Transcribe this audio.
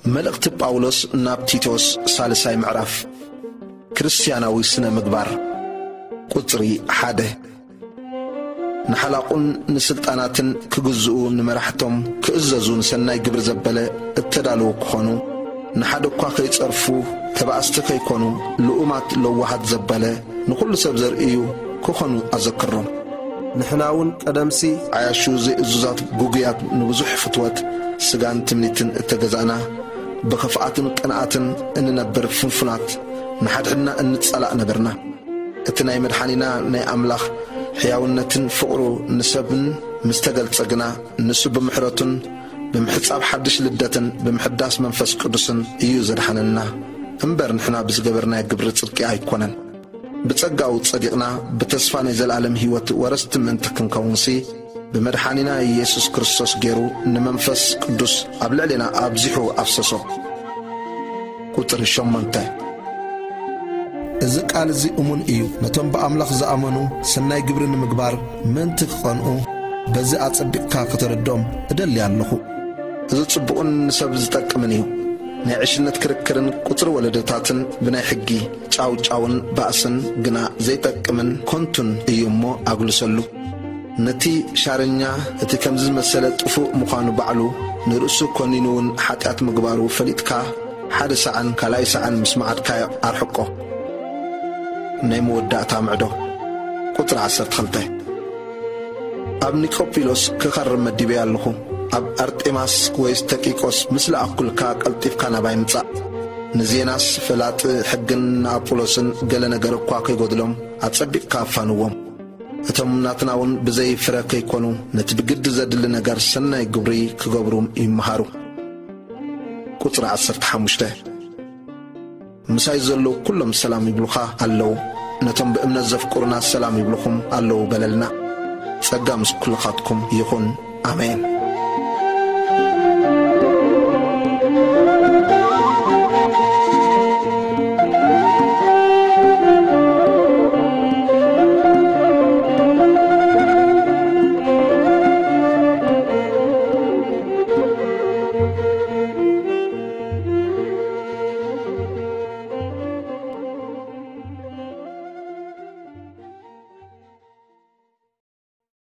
መልእኽቲ ጳውሎስ ናብ ቲቶስ፣ ሳልሳይ ምዕራፍ። ክርስትያናዊ ስነ ምግባር። ቁጽሪ ሓደ። ንሓላቑን ንስልጣናትን ክግዝኡ፣ ንመራሕቶም ክእዘዙ፣ ንሰናይ ግብሪ ዘበለ እተዳለዉ ክኾኑ፣ ንሓደ እኳ ከይጸርፉ፣ ተባእስቲ ከይኮኑ፣ ልኡማት ለዋሃት ዘበለ፣ ንኹሉ ሰብ ዘርእዩ ክኾኑ ኣዘክሮም። ንሕና እውን ቀደምሲ ዓያሹ ዘይእዙዛት፣ ግጉያት፣ ንብዙሕ ፍትወት ስጋን ትምኒትን እተገዛእና፣ ብኽፍኣትን ቅንኣትን እንነብር ፍንፉናት፣ ንሓድሕድና እንጸላእ ነበርና። እቲ ናይ መድሓኒና ናይ ኣምላኽ ሕያውነትን ፍቕሩ ንሰብን ምስ ተገልጸ ግና፣ ንሱ ብምሕረቱን ብምሕጻብ ሓድሽ ልደትን ብምሕዳስ መንፈስ ቅዱስን እዩ ዘድሓነና እምበር፣ ንሕና ብዝገበርናዮ ግብሪ ጽድቂ ኣይኮነን። ብጸጋኡ ጸዲቕና፣ ብተስፋ ናይ ዘለኣለም ህይወት ወረስቲ ምእንቲ ክንከውንሲ፣ ብመድሓኒና ኢየሱስ ክርስቶስ ገይሩ ንመንፈስ ቅዱስ ኣብ ልዕሌና ኣብዚሑ ኣፍሰሶ። ቁጽሪ ሸሞንተ። እዚ ቃል እዚ እሙን እዩ። ነቶም ብኣምላኽ ዝኣመኑ ሰናይ ግብሪ ንምግባር ምእንቲ ክቐንኡ፣ በዚ ኣጸቢቕካ ከተረድኦም እደሊ ኣለኹ። እዚ ጽቡቕን ንሰብ ዝጠቅምን እዩ። ናይ ዕሽነት ክርክርን ቁጽሪ ወለዶታትን ብናይ ሕጊ ጫውጫውን ባእስን ግና ዘይጠቅምን ኮንቱን እዩ እሞ ኣግልሰሉ። ነቲ ሻረኛ፣ እቲ ከምዚ ዝመሰለ ጥፉእ ምዃኑ ባዕሉ ንርእሱ ኮኒኑ እውን ሓጢኣት ምግባሩ ፈሊጥካ፣ ሓደ ሳዕን ካልኣይ ሳዕን ምስ መዓድካዮ ኣርሕቆ። ናይ መወዳእታ ምዕዶ። ቁጽሪ ዓሰርተ ክልተ። ኣብ ኒቆጲሎስ ክኸርም መዲበዮ ኣለኹ። ኣብ ኣርጤማስ ወይስ ተቂቆስ ምስ ለኣኩልካ ቀልጢፍካ ናባይ ምጻእ። ንዜናስ ፈላጢ ሕግን ንኣጵሎስን ገለ ነገር እኳ ከይጎድሎም ኣጸቢቕካ ኣፋንዎም። እቶም ናትና እውን ብዘይ ፍረ ከይኮኑ ነቲ ብግዲ ዘድሊ ነገር ሰናይ ግብሪ ክገብሩ ይመሃሩ። ቁጽሪ ዓሰርተ ሓሙሽተ። ምሳይ ዘለዉ ኩሎም ሰላም ይብሉኻ ኣለዉ። ነቶም ብእምነት ዘፍቅሩና ሰላም ይብሉኹም ኣለዉ በለልና። ጸጋ ምስ ኩልኻትኩም ይኹን። ኣሜን።